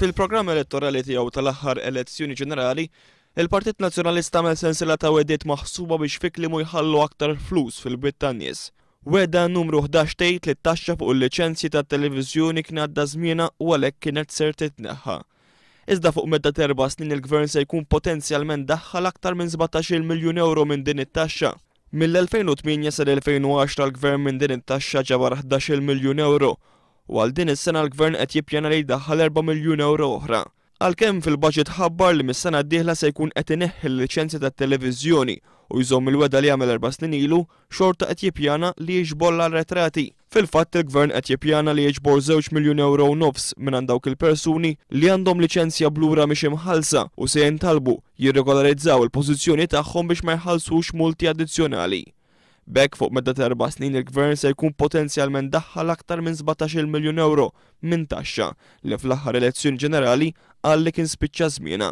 Fil-programm elettorali tiegħu tal-aħħar elezzjoni ġenerali, il-Partit Nazzjonalista għamel sensiela ta' wegħdiet maħsuba biex fi kliemu jħallu aktar flus fil-bwiet tan-nies. Wegħda numru 11 tgħid li t-taxxa fuq il-liċenzji tat-televiżjoni kien għadda żmienha u għalhekk kienet ser titneħħa. Iżda fuq medda t'erba' snin il-Gvern se jkun potenzjalment daħħal aktar minn 17-il miljun ewro minn din it-taxxa. Mill-2008 sal-2010 l-Gvern minn din it-taxxa ġabar 11-il miljun ewro u għal din is-sena l-Gvern qed jippjana li jdaħħal 4 miljun ewro oħra. Għalkemm fil-budget ħabbar li mis-sena d-dieħla se jkun qed ineħħi l-liċenzja tat-televiżjoni u jżomm il-wegħda li għamel erba' snin ilu, xorta qed jippjana li jiġbor l-arretrati. Fil-fatt il-Gvern qed jippjana li jiġbor żewġ miljun ewro u nofs mingħand dawk il-persuni li għandhom liċenzja b'lura mhix imħallsa u se jintalbu jirregolarizzaw il-pożizzjoni tagħhom biex ma jħallsux multi addizzjonali. B'hekk fuq medda ta' erba' snin il-Gvern se jkun potenzjalment daħħal aktar minn 17-il miljun ewro minn taxxa li fl-aħħar elezzjoni ġenerali qal li kien spiċċa żmienha.